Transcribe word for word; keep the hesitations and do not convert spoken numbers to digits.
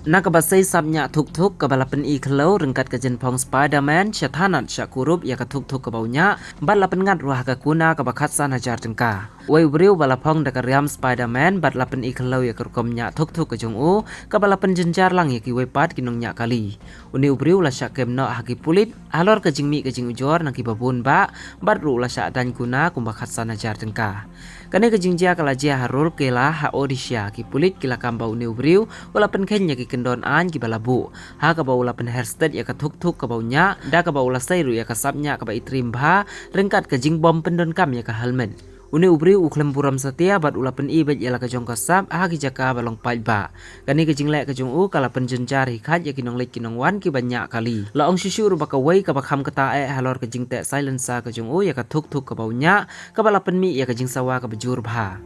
Na kaba sei sap ñiah thuk thuk kaba la pyni khlem ryngkat ka jingpong Spider-Man, sha thanat sha kurup ïa ka thuk thuk kaba u ñiah, bad la pynngat ruh ha ka kuna kaba khatsan hajar tyngka. Uwei u briew ba la phong da ka riam Spider-Man, bad la pyni khlem ïa ka rukom ñiah thuk thuk ka jong u, kaba la pynjynjar lang ïa kiwei pat ki nongñiah kali. Une u briew la shah kem noh ha ki pulit, halor ka jingmih ka jingujor na kiba bun bah, bad ruh la shah daiñ kuna kumba khatsan hajar tyngka. Kane ka jingjia ka la jia ha Rourkela ha Odisha, ki pulit ki la kam ba une u briew, u la pynkheiñ ïa ki kyndon aiñ kiba la buh. Ha kaba u la pynher stet ïa ka thuk thuk kaba u ñiah, da kaba u la sei ruh ïa ka sap ñiah kaba itrim bha, ryngkat ka jingbym pyndonkam ïa ka helmet. Une u briew u khlem burom satia bad u la pyni beit ïa la ka jong ka sap, ha ki jaka ba long paidbah. Kane ka jingleh ka jong u ka la pynjynjar hi khat ïa ki nongleit ki nongwan kiba ñiah kali. La ong shuh shuh ruh ba kawei kaba kham kata eh halor ka jingteh silencer ka jong u ïa ka thuk thuk kaba u ñiah, kaba la pynmih ïa ka jingsawa kaba jur bha.